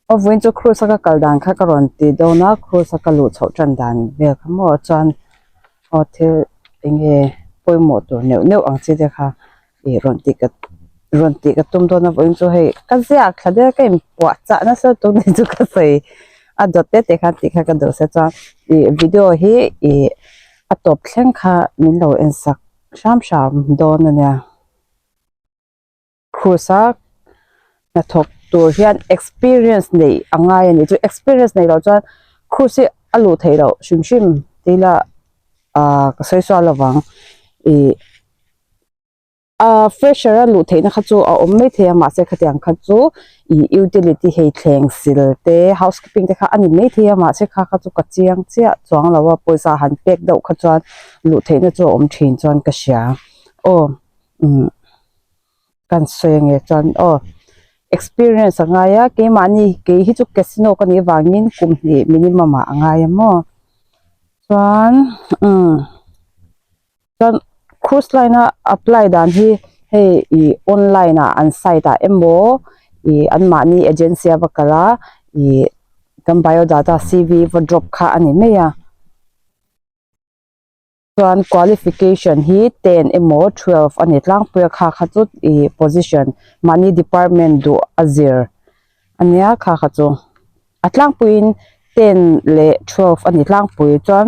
Aw vawiin chu cruise a ka kal dan kha ka rawn ti dawn a cruise a ka luh chhoh tan dan vel kha maw chuan aw thil eng nge pawimawh tur neuh neuh ang chi te kha ih rawn tih ka rawn tih ka tum dawn a vawiin chu hei ka ziak thla der ka inpuah chah nasa lutuk ni chu ka sawi a dawt te te khan tih kha ka duh se chuan ih video hi ih a tawp thleng kha min lo en sak hram hram dawn a nia. Cruise a hnathawk tur hian experience neih a ngai a ni chu experience neih loh chuan cruise hi a luh theih loh hrim hrim tih ila ah ka sawi sual lovang ih ah fresher a luh theihna kha chu a awm maithei a mahse khatiang kha chu ih utility hei thleng sil te housekeeping te kha a ni maithei a mahse kha kha chu ka chiang chiah chuang lo a pawisa han pek deuh kha chuan luh theihna chu a awm thin chuan ka hria aw umm. Kan sawi ange chuan aw experience a ngai a keimahni kei hi chu casino ka nih avangin kum hnih minimum ah a ngai a maw chuan umm chuan cruise line a apply dan hi hei ih online ah an site ah emaw ih anmahni agency a va kal a ih kan biodata c v va drop kha a ni mai a. Chuan qualification hi 10 emaw 12 a ni tlangpui a kha kha chu ih position mahni department duh a zir a nia kha kha chu a tlangpuiin 10 leh 12 a ni tlangpui chuan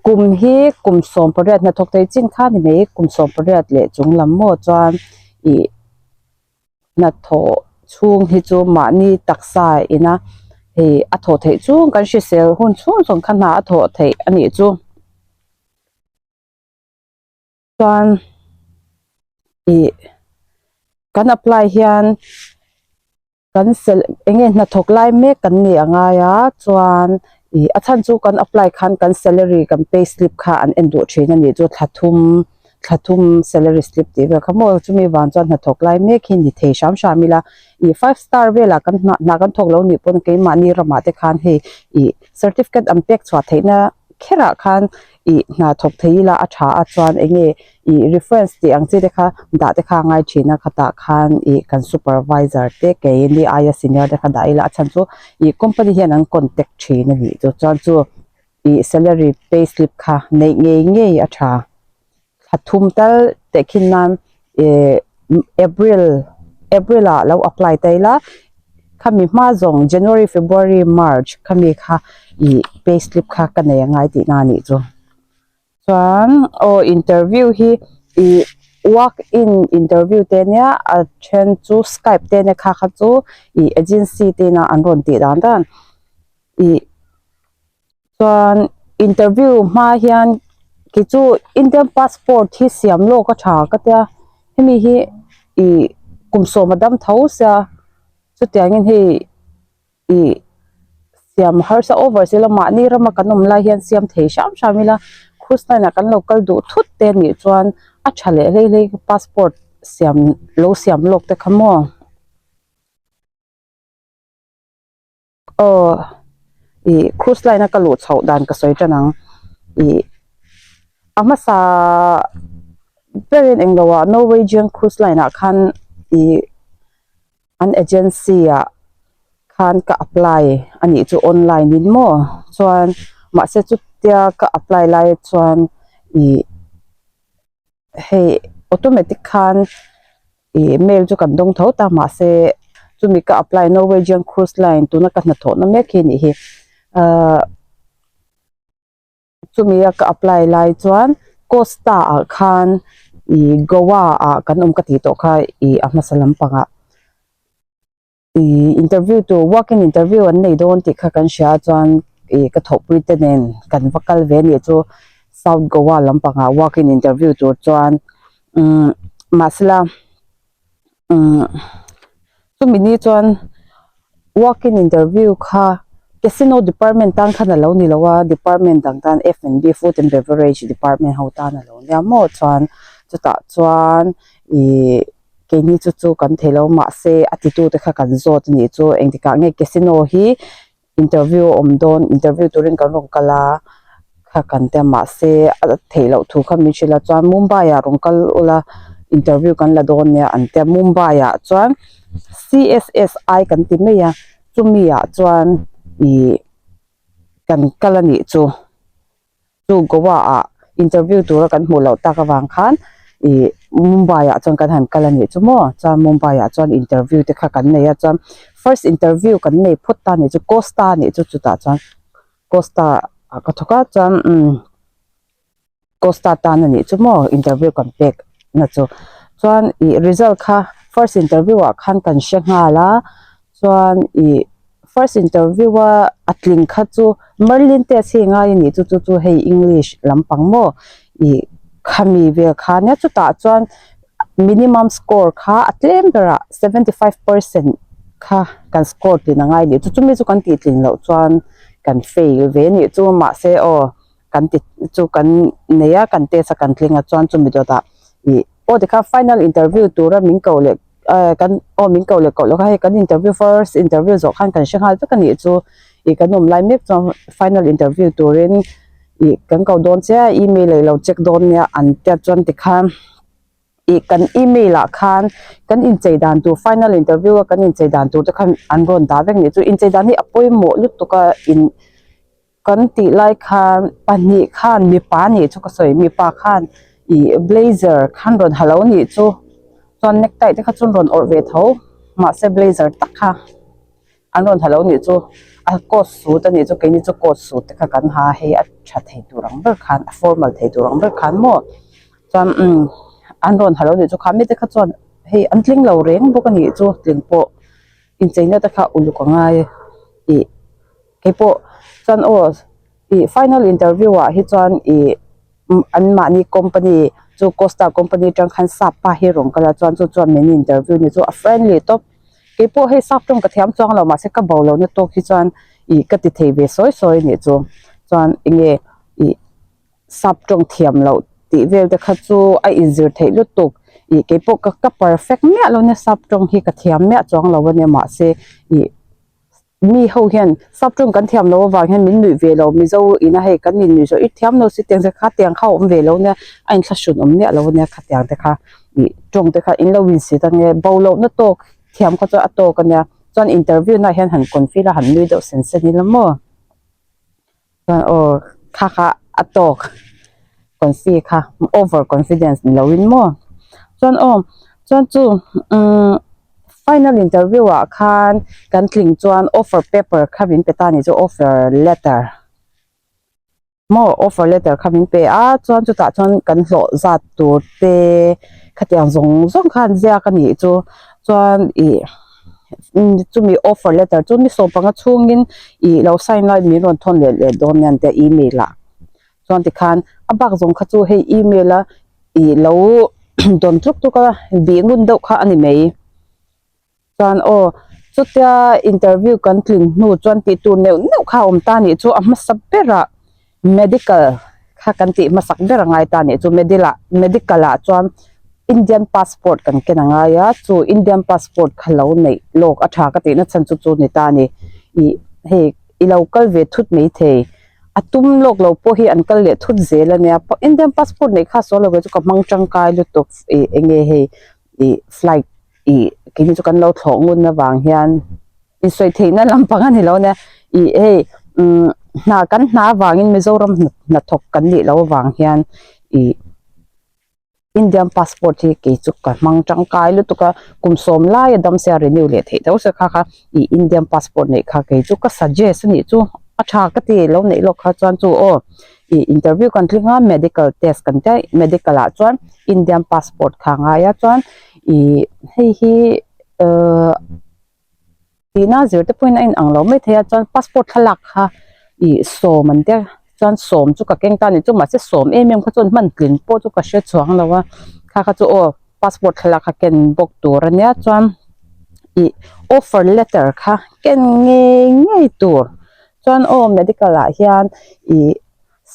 kum hi kum 18 hnathawk thei chin kha ni mai kum 18 leh chung lam maw chuan ih hnathawh chhung hi chu mahni taksa ina hei a thawh theih chung kan hrisel hun chhung zawng kha hna a thawh theih a nih chu chuan ih kan apply hian. Kan sel eng nge hnathawk lai mek kan nih a ngai a chuan ih a chhan chu kan apply khan kan salary kan pay slip kha an en duh thin a nih chu thla thum thla thum salary slip tih vel kha maw chumi vang chuan hnathawk lai mek hi ni thei hram hram ila ih five star velah kan hna hna kan thawk lo nih pawn keimahni ramah te khan hei ih certificate an pek chhuah theihna kherah khan ih hna thawk thei ila a tha a chuan eng nge ih reference tih ang chi te kha dah te kha a ngai thin a khatah khan ih kan supervisor te kei ni aia senior te kha dah ila a chhan chu ih company hian an contact thin a nih chu chuan chu ih salary pay slip kha neih ngei ngei a tha thla thum tal tehkhin nan ih April April ah lo apply ta ila khami hma zawng January February March khami kha ih pay slip kha ka nei a ngai tihna a nih chu. Chuan aw interview hi ih walk in interview te ania a then chu skype te ania kha kha chu ih agency te ina an rawn tih dan dan ih chuan interview hma hian kei chu Indian passport hi siam lawk a tha ka tia hemi hi ih kum sawm a dam tho sia chutiangin hei. Ih siam harsa over zela mahni rama kan awm lai hian siam thei hram hram ila cruise line ah kan lo kal duh thut te anih chuan a tha leh hlei hlei passport siam lo siam lawk te kha maw aw ih cruise line a ka luh chhoh dan ka sawi tan ang ih a hmasa berin englo ah Norwegian cruise line ah khan ih. An agency ah khan ka apply a nih chu online in maw chuan mahse chutia ka apply lai chuan ih hei automatic khan ih mail chu kan dawng tho ta mahse chumi ka apply Norwegian cruise line tuna ka hnathawhna mek hi a nih hi ahh. Chumi a ka apply lai chuan Costa ah khan ih Goa ah kan awm ka tih tawh kha ih a hmasa lampangah ih interview tur work in interview an nei dawn tih kha kan hria a chuan ih ka thawhpui te nen kan va kal ve anih chu South Goa lampangah work in interview tur chuan umm mahsela umm chumi ni chuan walk in interview kha casino department tan khan alo ni lo a department dang tan F and B food and beverage department ho tan alo nia maw chuan chutah chuan ihh keini chu chu kan thei lo mahse a ti tu te kha kan zawt a nih chu engtikah nge casino hi interview a awm dawn interview turin kan rawn kal a kha kan tia mahse a theih loh thu kha min hrilh a chuan Mumbai ah rawn kal ula interview kan la dawn nia an tia Mumbai ah chuan C S S I kan ti mai a. Chumi ah chuan ih kan kal a nih chu. Chu Goa ah interview tura kan hmuh loh tak avang khan ih Mumbai ah chuan kan han kal a nih chu maw. Chuan Mumbai ah chuan interview te kha kan nei a chuan first interview kan nei phawt ta a nih chu Costa a nih chu chutah chuan Costa ah ka thawk a chuan umm Costa tan a nih chu maw interview kan pek na chu chuan ih result kha first interview ah khan kan hre nghal a chuan ih first interview a a tling kha chu Merlin test hi ngai a nih chu chu chu hei english lampang maw ih khami vel kha nia chutah chuan minimum score kha a tlem berah 75% kha kan score tlin a ngai a nih chu chumi chu kan tih tlin loh chuan kan fail ve a nih chu mahse aw. Kan ti chu kan nei a, kan test a kan tling a chuan chumi dawtah ih aw tikhan final interview tura min koh leh eh kan aw min koh leh koh loh kha hei kan interview first interview zawh khan kan hre nghal vek a nih chu ih kan awm lai mek chuan final interview turin ih kan koh dawn che a email ah ilo check dawn nia an tia chuan tikhan ih kan email ah khan kan inchei dan tur final interview a kan inchei dan tur te khan an rawn dah vek a nih chu inchei dan hi a pawimawh lutuk a in. Kan tih lai khan pahnih khan mipa nih chu ka sawi mipa khan ih blazer khan rawn ha lo nih chu chuan necktie te kha chu an rawn awrh ve tho mahse blazer tak kha an rawn ha lo nih chu a coat suit a nih chu keini chu coat suit te kha kan ha a hei a tha thei tur ang ber khan a formal thei tur ang ber khan maw chuan umm an rawn ha lo nih chu kha mite kha chuan hei an tling lo reng bawk a nih chu tling pawh incheina te kha uluk a ngai ih. Keipawh chuan aw ih final interview ah hi chuan ih an mahni company chu Costa company atang khan sap pa hi rawn kal a chuan chu chuan min interview ni chu a friendly tawp keipawh hei sap tawng ka thiam chuang lo mahse ka bo lohna tawk hi chuan ih ka ti thei ve sawi sawi anih chu chuan enge ih sap tawng thiam loh tih vel te kha chu a inzir theih lutuk ih keipawh ka ka perfect miah lo nia sap tawng hi ka thiam miah chuang lo ania mahse ih. Mi ho hian sap tawng kan thiam loh avang hian min nuih ve lo Mizo ina hei kan in nuih zawh i thiam lo si tiang te kha tiang kha a awm ve lo nia a in thlahrun awm miah lo ania khatiang te kha ih tawng te kha in lo insit ange bo loh na tawk thiam kha chu a tawk ania chuan interview na hian han confi la han nui deuh sen sen ila maw. Chuan aw kha kha a tawk confi kha over confidence ni loin maw chuan aw chuan chu umm final interview ah khan kan tling chuan offer paper kha min pe ta ni chu offer letter maw offer letter kha min pe a chuan chutah chuan kan hlawh zat tur te khatiang zawng zawng khan ziak a nih chu chuan ih. Chumi offer letter chu ni sawmpanga chhungin ih lo sign lai min rawn thawn leh leh dawn nia an tia email ah chuan tikhan a bak zawng kha chu hei email a ih lo dawn tluk tluk a bih ngun deuh kha a ni mai chuan aw chutia interview kan tlin hnu chuan tih tur neuh neuh kha a awm ta nih chu a hmasa berah Medical kha kan tih hmasak ber a ngai ta nih chu medil ah medical ah chuan Indian passport kan ken a ngai a chu Indian passport kha lo neih lawk a tha ka tihna chhan chu chu ni ta a ni ih hei i lo kal ve thut mai thei a tum lawk lo pawh hi an kal leh thut zel a nia Indian passport neih kha sawi lo ve chu ka hmang tangkai lutuk ih eng nge hei ih flight ih keini chu kan lo thlawh ngun avang hian. Insawi theihna lampang a ni lo nia ih hei umm hna kan hna avangin Mizoram hnathawk kan nih loh avang hian ih Indian passport hi kei chu ka hmang tangkai lutuk a kum sawm laia dam se a renew leh theih tho se kha kha ih Indian passport neih kha kei chu ka suggest a nih chu a tha ka ti lo neih lawk kha chuan chu aw ih interview kan tling a medical test kan tia medical ah chuan Indian passport kha a ngai a chuan ih hei hi ahh. Tihna zir te pawhin a inang lo mai thei a chuan passport thlalak kha ih sawm an tia chuan sawm chu ka keng ta a ni chu mahse sawm em em kha chuan hman tlin pawh chu ka hre chhuang lo a kha kha chu aw passport thlalak kha ken bawk tur a nia chuan ih offer letter kha ken ngei ngei tur chuan aw medical ah hian ih.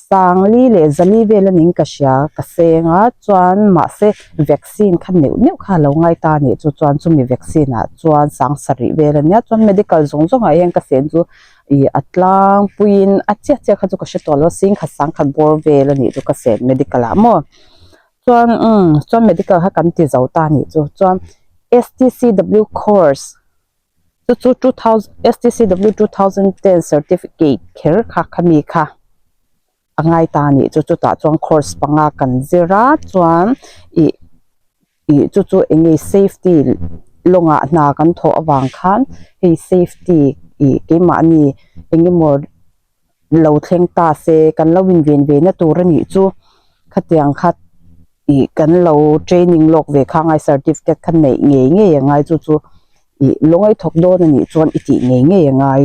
Sangli leh Zali vel a ning ka hria ka seng a chuan mahse vaccine kha neuh neuh kha a lo ngai ta a nih chu chuan chumi vaccine ah chuan sang sarih vel a nia chuan medical zawng zawng ah hian ka sen chu ih a tlangpuiin a chiah chiah kha chu ka hre tawh lo a singkhat sangkhat bawr vel a nih chu ka sen medical ah maw chuan umm chuan medical kha kan ti zo ta a nih chu chuan S T C W course. Chu chu 2000 STCW 2010 certificate kher kha khami kha a ngai ta a nih chu. Chutah chuan course panga kan zir a chuan ih ih chu chu eng nge safety lawngah hna kan thawh avang khan hei safety ih keimahni eng emaw lo thleng ta se kan lo inven ve na tur a nih chu khatiang kha ih kan lo training lawk ve kha ngai certificate kha neih ngei ngei a ngai chu chu ih lungaih thawk dawn a nih chuan i tih ngei ngei a ngai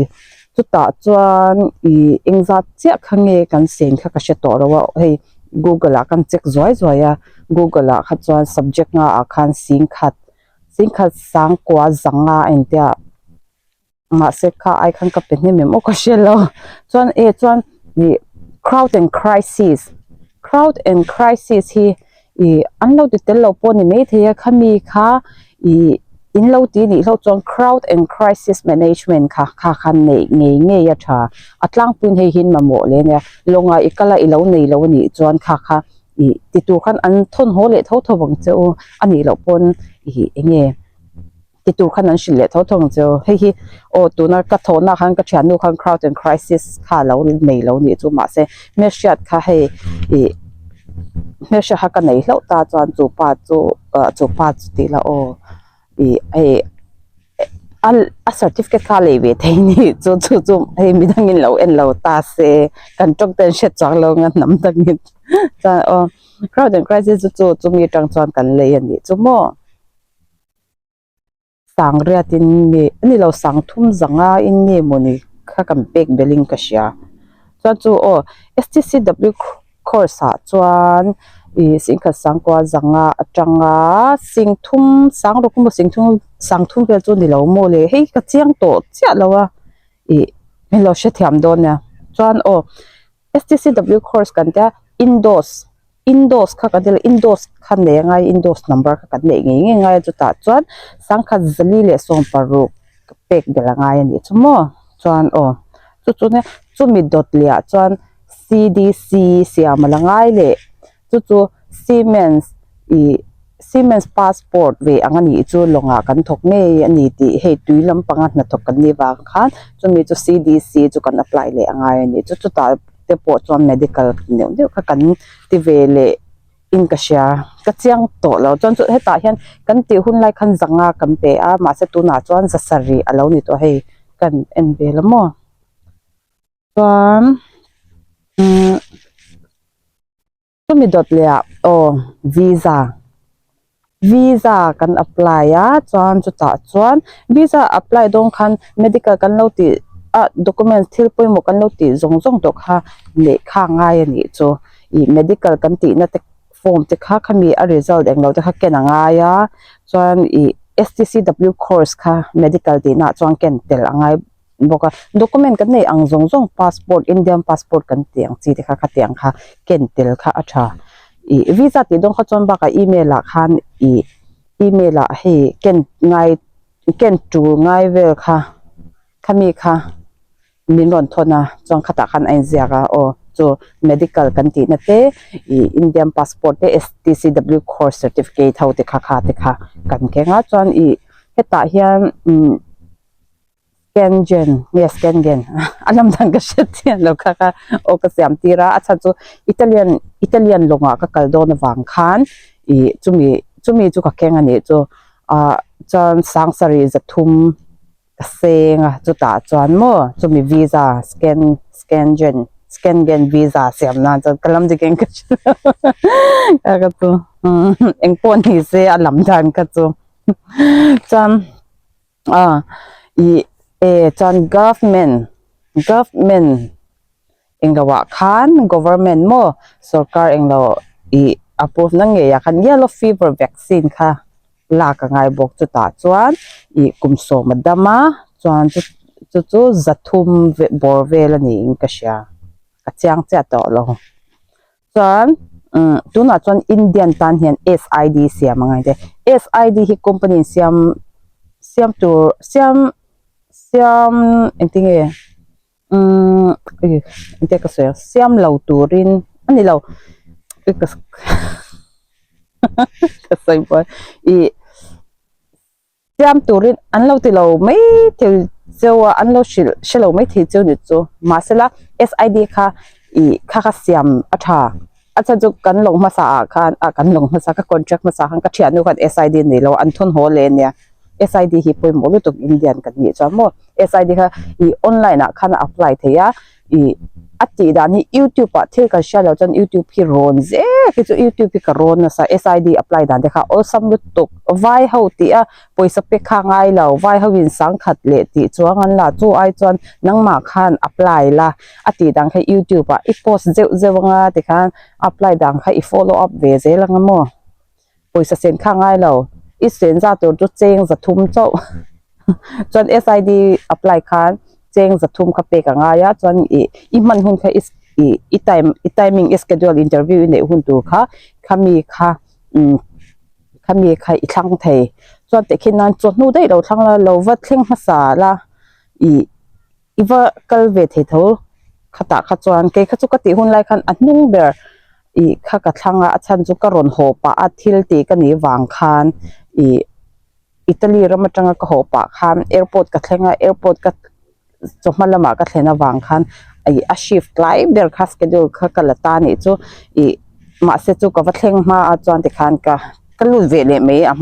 chutah chuan ih engzat chiah kha nge kan sen kha ka hre tawh lo a hei google ah khan check zuai zuai a google ah kha chuan subject nga ah khan singkhat singkhat sangkua zanga a intia. Mahse kha ai khan ka pe hnem em aw ka hre lo chuan e chuan ih crowd and crisis crowd and crisis hi ih an lo ti tel lo pawh a ni maithei a khami kha ih in lo ti nih hlauh chuan crowd and crisis management kha kha khan neih ngei ngei a tha a tlangpuiin hei hi mamawh leh ania lawngah i kal a i lo nei lo a nih chuan kha kha ih ti tur khan an thawn haw leh tho tho vang che u a nih loh pawn ih eng nge. Ti tur khan an hrilh leh tho tho ang chu. Hei hi aw tuna ka thawhna khan ka thiannu khan crowd and crisis kha a lo nei lo nih chu mahse hmelhriat kha hei ih hmelhriat kha ka nei hlauh ta chuan chu pa chu ah chu pa chu tih la aw ih hei a a certificate kha a lei ve thei nih chu chu chu hei midangin lo en lo ta se kan tawng te an hriat chuang lo ang a hnam dangin chuan aw crowd and crisis chu chu chumi atang chuan kan lei a nih chu maw. Sangriat in nge a ni lo sangthum zanga in nge mawni kha kan pek belh in ka hria chuan chu aw S_T_C_W course ah chuan ih singkhat sangkua zanga atanga singthum sangruk emaw singthum sangthum vel chu ni lo maw le hei ka chiang tawh chiah lo a ih min lo hrethiam dawn nia chuan aw S_T_C_W course kan tia indoors. Indos kha kan ti Indos kha nei angai Indos number kha kan neih ngei ngei ngai a chutah chuan sangkhat zali leh sawm paruk pek belh angai a nih chu maw chuan aw chu chu nia chumi dawt leh ah chuan C_D_C siam a la ngai leh chu chu Siemens ih Siemens passport ve ang a nih chu lawngah kan thawk ngei a ni tih hei tui lampanga hnathawk kan nih vang khan chumi chu C_D_C chu kan apply leh angai a nih chu chutah. te pawh chuan medical neuh neuh kha kan ti ve leh in ka hria ka chiang tawh lo chuan chu hetah hian kan tih hun lai khan zanga kan pe a mahse tunah chuan za sarih a lo ni tawh hei kan en ve la maw chuan umm. Chumi dawt leh ah aw visa visa kan apply a chuan chutah chuan visa apply dawn khan medical kan lo tih a document thil pawimawh kan lo tih zawng zawng tawh kha lehkha a ngai a nih chu ih medical kan tihna te form te kha khami a result englo te kha ken a ngai a chuan ih S_T_C_W course kha medical tihna ah chuan ken tel a ngai. bawk a document kan neih ang zawng zawng passport Indian passport kan tih ang chi te kha khatiang kha ken tel kha a tha ih visa tih dawn kha chuan bakah email ah khan ih email ah hei ken ngai ken tul ngai vel kha khami kha min rawn thawn a chuan khatah khan a inziak a aw chu medical kan tih na te ih Indian passport te S_T_C_W course certificate ho te kha kha te kha kan keng a chuan ih hetah hian umm. Schengen nge Schengen a lam dan ka hriat chian lo kha kha aw ka siam tir a a chhan chu Italian Italian lawngah ka kal dawn avang khan ih chumi chumi chu ka keng a nih chu ah chuan sangsarih zathum ka seng a chutah chuan maw chumi visa scan Schengen Schengen visa siam nan chuan ka lam dik eng ka hre lo kha kha chu engpawh ni se a lam dan kha chu chuan. A ih e chuan government government englo ah khan government maw sorkar englo ih approve na ngei ah khan yellow fever vaccine kha lak a ngai bawk chutah chuan ih kum sawm a dam a chuan chu chu chu zathum bawr vel a niin ka hria ka chiang chiah tawh lo. Chuan umm tunah chuan Indian tan hian S_I_D siam a ngai te S_I_D hi company in siam siam tur siam siam engtin nge umm engtin ka sawi ang siam lo turin a ni lo ka sawi buai ih. Siam turin an lo ti lo mai thei cheu a, an lo hrilh hre lo mai thei cheu ni chu. Mahsela SID kha ih kha kha siam a tha. A chhan chu kan lawng hmasa ah khan ah kan lawng hmasa ka contract hmasa khan ka thiannu khan SID nei lo a an thawn haw leh ania. SID hi pawimawh lutuk Indian kan nih chuan maw SID kha ih online ah khan a apply thei a. Ih a tih dan hi youtube ah thil kan hriat loh chuan youtube hi rawn zel khi chu youtube hi ka rawn nasa SID apply dan te kha awlsam lutuk vai ho tih a pawisa pek kha a ngai lo vai ho in sangkhat leh tih chuang an la chu ai chuan nangmah khan apply la a tih dan kha youtube ah i post zeuh zeuh anga tikhan apply dan kha i follow up ve zel anga maw. Pawisa sen kha ngai lo, i sen za tur chu cheng za thum chauh. Chuan SID apply khan cheng za thum kha pek a ngai a, chuan i i hman hun kha i i time i timing i schedule interview i neih hun tur kha khami kha umm khami kha i thlang thei. Chuan tehkhin nan chawhnu daih lo thlang la, lo va thleng hmasa la i I va kal ve thei tho khatah kha chuan kei kha chu ka tih hun lai khan a hnung ber ih kha ka thlang a, a chhan chu ka rawn haw pah a thil tih ka nih vang khan ih Italy ram atanga ka haw pah khan airport ka thleng a airport ka chawhma lamah ka thlen avang khan ih a shift tlai ber kha schedule kha ka la ta nih chu ih mahse chu ka va thleng hma a chuan tikhan ka ka lut ve leh mai a.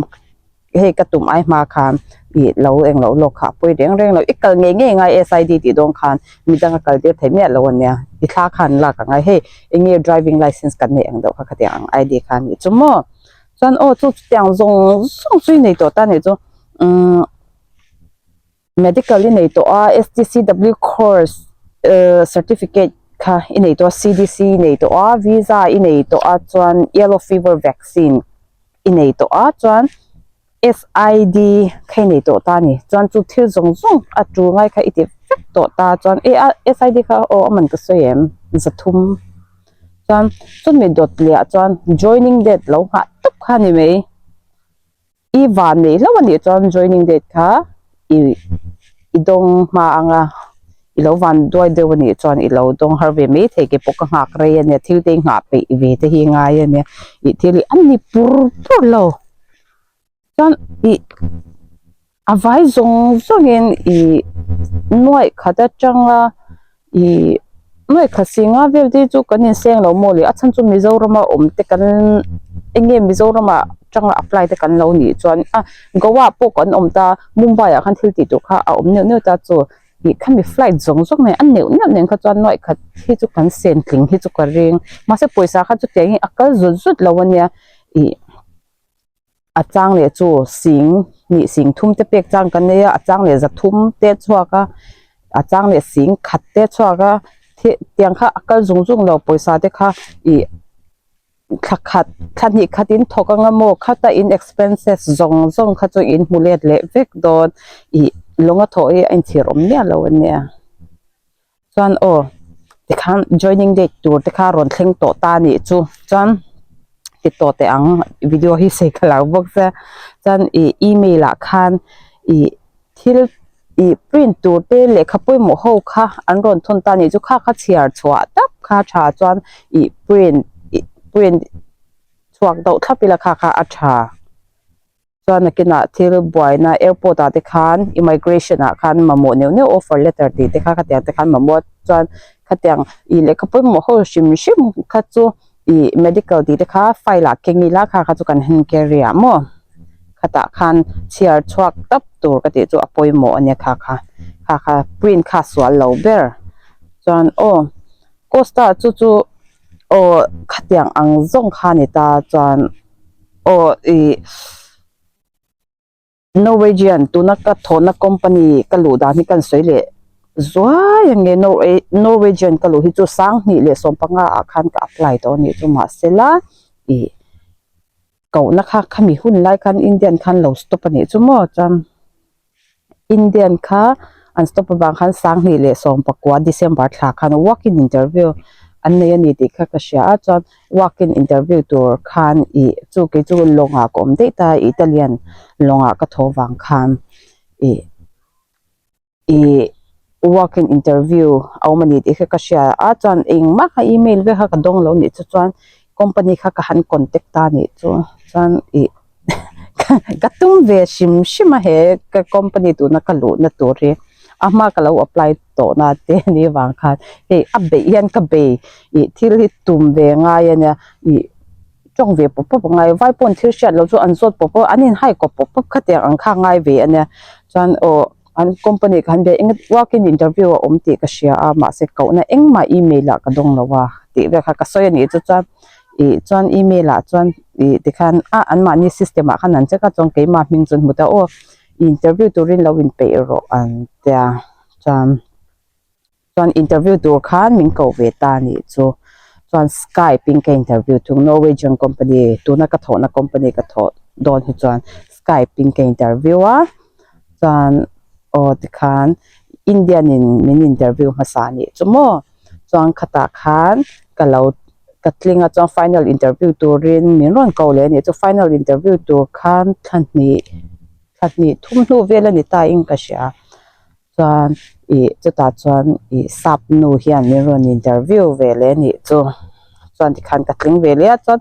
Hei ka tum ai hma khan ih lo eng loh lawk kha a pawi reng reng lo. I kal ngei ngei ngai SID tih dawn khan midang a kal tir thei miah lo ania. I thla khan lak a ngai hei eng nge driving license kan neih ang deuh kha khatiang ang ID kha a nih chu maw. Chuan aw chu chutiang zawng zawng chu i nei tawh ta nih chu umm. Medical i nei tawh a, STCW course certificate kha i nei tawh a, CDC i nei tawh a, visa i nei tawh a, chuan yellow fever vaccine i nei tawh a, chuan SID kha i nei tawh ta a ni. Chuan chu thil zawng zawng a tul ngai kha i ti vek tawh ta a, chuan e a SID kha aw a man ka sawi em zathum. Chuan chumi dawt leh ah chuan joining date lo nghah tawp kha a ni mai. I van neih hlauh a nih chuan joining date kha i i dawng hma ang a, i lo van duai deuh a nih chuan i lo dawng har ve mai thei ke pawh ka nghak rei a nia, thil te i nghah peih ve te hi ngai a nia, ih thil hi an ni pur pur lo. Chuan ih a vai zawng zawngin ih nuaih khat atanga Ih nuaih khat si nga vel te chu kan inseng lo maw le a chhan chu Mizorama awm te kan eng nge Mizorama tanga apply te kan lo nih chuan a Goa pawh kan awm ta Mumbai ah khan thil tih tur kha a awm neuh neuh ta chu ih khami flight zawng zawng nen a neuh neuh nen kha chuan nuaih khat hi chu kan sen tling hi chu ka ring mahse pawisa kha chutiang hi a kal zut zut lo ania ih. A chang leh chu sing hnih sing thum te pek chang kan nei a, a chang leh za thum te a chhuak a, a chang leh sing khat te a chhuak a, thil tiang kha a kal zung zung lo pawisa te kha ih thla khat thla hnih khat in thawk anga maw khata in expenses zawng zawng kha chu in hmu let leh vek dawn ih lawng a thawh hi a inchhir awm miah lo ania. Chuan aw tikhan joining date tur te kha rawn thleng tawh ta anih chu chuan ti tawh teh ang video hi sei ka lo bawk sia chuan ih email ah khan ih thil ih print tur te lehkha pawimawh ho kha an rawn thawn ta anih chu kha kha chhiar chhuah tap kha tha chuan ih print ih print chhuak deuh thlap ila kha kha a tha. Chuan nakinah thil buaina airport ah te khan immigration ah khan mamawh neuh neuh offer letter tih te kha khatiang te khan mamawh a chuan khatiang ih lehkha pawimawh ho hrim hrim kha chu ih medical tih te kha file ah keng ila kha kha chu kan hand carry ah maw khatah khan chhiar chhuak tap tur ka tih chu a pawimawh a nia kha kha kha kha print kha a sual lo ber chuan aw costa chu chu aw khatiang ang zawng kha a ni ta chuan. Aw ih Norwegian tuna ka thawhna company ka luh dan hi ka sawi leh zuai ang nge Norwegian ka luh hi chu sanghnih leh sawmpanga ah khan ka apply tawh a nih chu mahsela ih kohna kha khami hun lai khan Indian khan lo stop a nih chu maw chuan. Indian kha an stop avang khan sanghnih leh sawmpakua December thla khan walk in interview an nei a ni tih kha ka hria a chuan walk in interview tur khan ih chu kei chu lawngah ka awm daih ta a Italian lawngah ka thaw vang khan ih ih walk in interview a awm a ni tih kha ka hria a chuan engmah kha email vek kha ka dawng lo nih chu chuan company kha ka han contact ta a nih chu chuan ih. Ka tum ve hrim hrim a he ka company tuna ka luhna tur hi a hma ka lo apply tawh na te ni vang khan hei a beih hian ka bei ih thil hi tum ve ngai a nia ih tawng ve pawp pawp a ngai vai pawn thil hriat loh chu an zawt pawp pawp a an inhai kawp pawp pawp khatiang ang kha a ngai ve a nia chuan aw an company khan be eng work in interview a awm tih ka hria a mahse kohna engmah email ah ka dawng lo a tih vel kha ka sawi a nih chu chuan ih chuan email ah chuan ih tikhan a anmahni system ah khan an check a chuan keimah hming chu an hmu ta aw interview turin lo inpeih rawh an tia chuan. Chuan interview tur khan min ko ve ta a nih chu. Chuan Skype in ka interview thung Norwegian company tuna ka thawhna company ka thawh dawn hi chuan Skype in ka interview a chuan aw tikhan Indian in min interview hmasa a nih chu maw. Chuan khatah khan ka lo ka tling a chuan final interview turin min rawn ko leh a nih chu. Final interview tur khan thla hnih thla hnih thum hnu vel a ni ta in ka hria. Chuan ih chutah chuan ih sap nu hian min rawn interview ve leh a nih chu chuan tikhan ka tling ve leh a chuan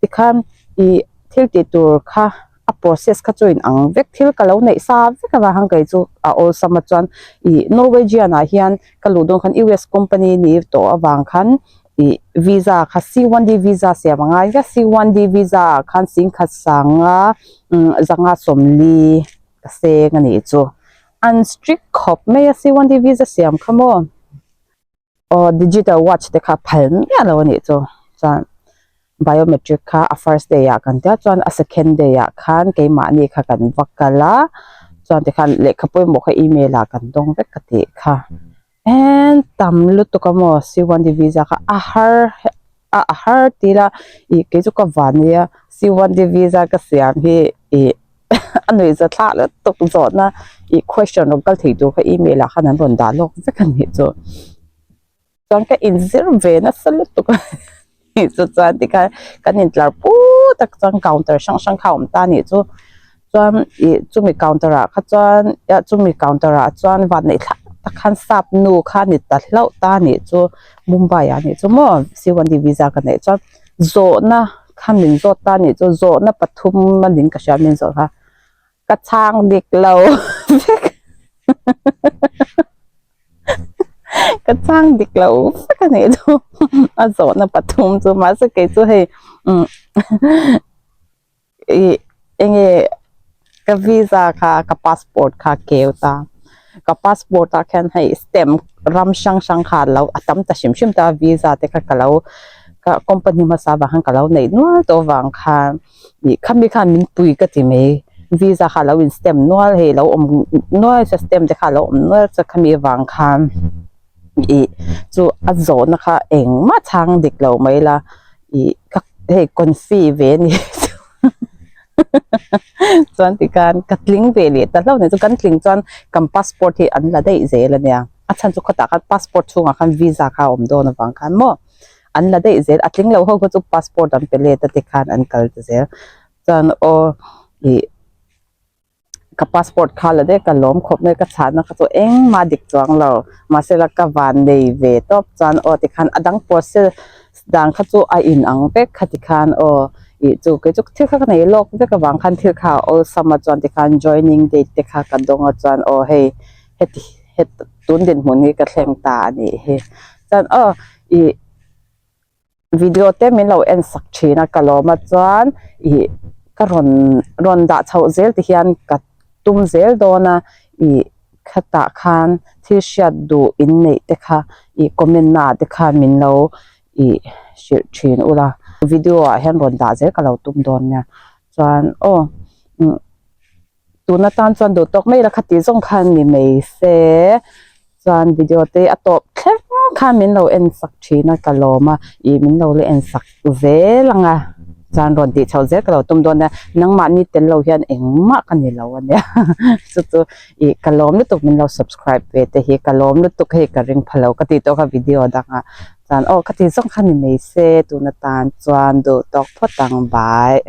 tikhan ih thil tih tur kha a process kha chu inang vek thil ka lo neih sa vek avang khan kei chu a awlsam a chuan ih Norwegian ah hian ka luh dawn khan US company ni tawh avang khan ih visa kha C1D visa siam a ngai vek C1D visa ah khan singkhat sanga zanga sawmli ka seng a nih chu. An strict khawp mai a C1D visa siam kha maw aw digital watch te kha phal miah lo a nih chu chuan biometric kha a first day ah kan tia chuan a second day ah khan keimahni kha kan va kal a chuan tikhan lehkha pawimawh kha email ah kan dawng vek ka tih kha en tam lutuk a maw C1D visa kha a har a a har tih ila ih kei chu ka van nia C1D visa ka siam hi ih. a nuih za thlah lutuk zawhna ih question rawn kal thei tur kha email ah khan an rawn dah lawk vek a nih chu chuan ka inzir ve nasa lutuk a nih chu chuan tikhan kan intlar put a chuan counter hrang hrang kha a awm ta a nih chu chuan ih chumi counter ah kha chuan chumi counter ah chuan vanneih thlak tak khan sap nu kha a ni ta hlauh ta a nih chu Mumbai ah a nih chu maw C1D visa ka neih chuan. Zawhna kha min zawt ta anih chu zawhna pathum a ning ka hria min zawh kha ka chhang dik lo vek ka chhang dik lo vek a nih chu a zawhna pathum chu mahse kei chu hei umm ih enge ka visa kha ka passport kha keu ta ka passport ah khian hei stamp ram hrang hrang kha lo a tam ta hrim hrim ta visa te kha ka lo ka company hmasa vang khan ka lo neih nual tawh avang khan ih khami khan min pui ka ti mai visa kha lo in stamp nual hei lo awm nual sa stamp te kha lo awm nual chuan khami avang khan ih chu a zawhna kha engmah chhang dik lo mai la ih ka hei confi ve a ni chuan tikhan ka tling ve leh ta hlauh a ni chu kan tling chuan kan passport hi an la daih zel a nia a chhan chu khawtah khan passport chhungah khan visa kha a awm dawn avang khan maw an la daih zel a tling lo ho kha chu passport an pe let a tikhan an kal ta zel chuan aw ih. Ka passport kha la daih ka lawm khawp mai ka chhahna kha chu engmah dik chuang lo mahse la ka van nei ve tawp chuan aw tikhan a dang process dan kha chu a in ang vek kha tikhan aw ih chu kei chu thil kha ka nei lawk vek avang khan thil kha a awlsam a chuan tikhan joining date te kha ka dawng a chuan aw hei heti het tun dinhmun hi ka thleng ta a nih hi chuan aw ih. Video te min lo en sak thin a ka lawm a chuan ih ka rawn rawn dah chhoh zel ti hian ka tum zel dawn a ih khatah khan thil hriat duh in neih te kha ih comment na ah te khan min lo ih hrilh thin ula video ah hian rawn dah zel ka lo tum dawn nia chuan aw umm. Tun atan chuan duh tawk mai la khati zawng khan ni mai se chuan video te a tawp thleng khan min lo en sak thin a ka lawm a ih min lo la en sak zel ang a chuan rawn tih chhoh zel ka lo tum dawn a nangmahni tel lo hian engmah ka ni lo ania chu chu ih ka lawm lutuk min lo subscribe ve te hi ka lawm lutuk hei ka ring pha lo ka tih tawh kha video dangah chuan aw khati zawng khan ni mai se tun atan chuan duh tawk phawt ang bye.